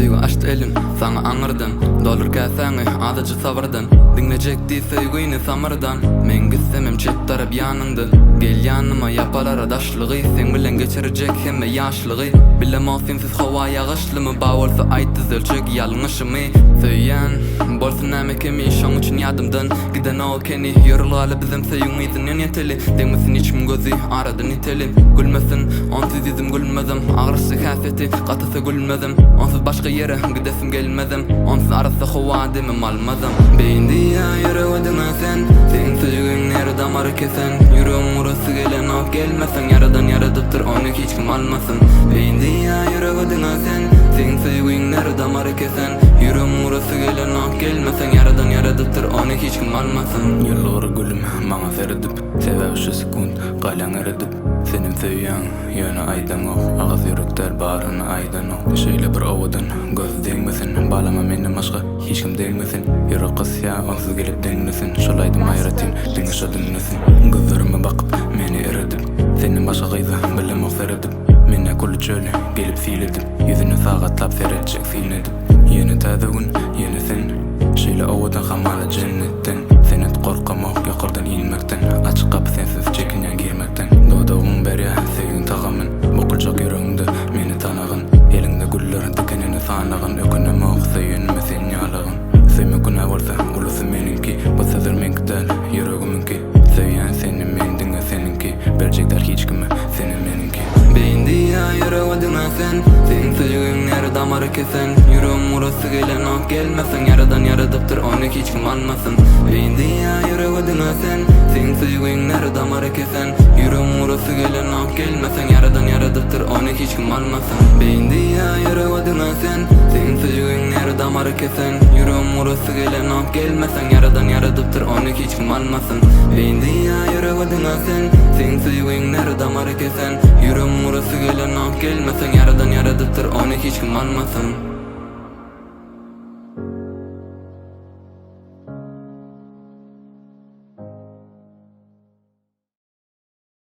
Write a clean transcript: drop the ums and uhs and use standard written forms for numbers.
Söýgi açdy elin saňa aňyrdan Doldur käsäňi azajyk sabyrdan Diňlejek diý söýgini samyrdan Men gitsemem çep tarap ýanyňdan Gel ýanyma ýapalara daşlygy Seň bilen geçirjek hemme ýaşlygy Bilemok sensiz howa ýagyşlymy Bar bolsa aýt düzeljek ýalňyşymy Söýýän bolsun näme kemi Şoň üçin ýadymdan gidenok ekeni Ýörelgaly bizem söýgiň yzyndan ýeteli Degmesin hiç kim gözi aradan iteli Gülmesin onsuz ýüzüm gülmezem Agrasja häsiýeti gatasa gülmezem Onsuz başga ýere gidesim gelmezem Onsuz arassa howa demim almazam Beýin diýýä ýürege diňe sen Seň söýgiň neri damary kesen Ýüregiň urasy gelenok gelmeseň Ýaradan ýaradypdyr ony hiç kim almasyn Beýin diýýä ýürege diňe sen Seň söýgiň neri damary kesen Ýüregiň urasy gelenok gelmeseň Ýaradan ýaradypdyr ony hiç kim almasyn. Ýylgyr gülüm maňa seredip Sebäbi şu sekunt galýaň eredip Senem söýýäň ýöne aýdaňok Agyz ýürek däl baryny aýdanok Şeýle bir owadan göz degmesin Balama menden başga hiç kim degmesin Ýürek gysýa onsuz gelip deňlesin Şol aýdym aýratyn diňe şo diňlesin Gözlerime bakyp meni eredip Senden başga gyza bilemok seredip Menä kuly çöli gelip sil edip Ýüzüne sagatlap seretjek syn edip Ýene täze gün ýene sen Şeýle owadan hamala jennetden Senet gorkamok ýokardan inmekden Açyk gapy sensiz çekinýän girmekden Dodagyň berýä söýgiň tagamyn Bukuljak ýüregiňde meni tanagyn Eliňde güller dikenini sanagyn Ökünemok söýenime sen ýalagyn Söýmek günä bolsa ulusy meniňki Bu sözler meňki däl ýüregimiňki Söýýän seni men diňe seniňki Berjek däl hiç kime senem meniňki. Beýin diýýä ýürege diňe sen Seň söýgiň neri damary kesen Ýüregim urasy gelenok gelmeseň Ýaradan ýaradypdyr ony hiç kim almasyn Beýin diýýä ýürege diňe sen Seň söýgiň neri damary kesen Ýüregim urasy gelenok gelmeseň Ýaradan ýaradypdyr ony hiç kim almasyn Beýin diýýä ýürege diňe sen Seň söýgiň neri damary kesen Ýüregim urasy gelenok gelmeseň Ýaradan ýaradypdyr ony hiç kim almasyn Beýin diýýä ýürege diňe sen Seň söýgiň neri damary kesen Ýüregim urasy gelenok gelmeseň Ýaradan ýaradypdyr ony hiç kim almasyn.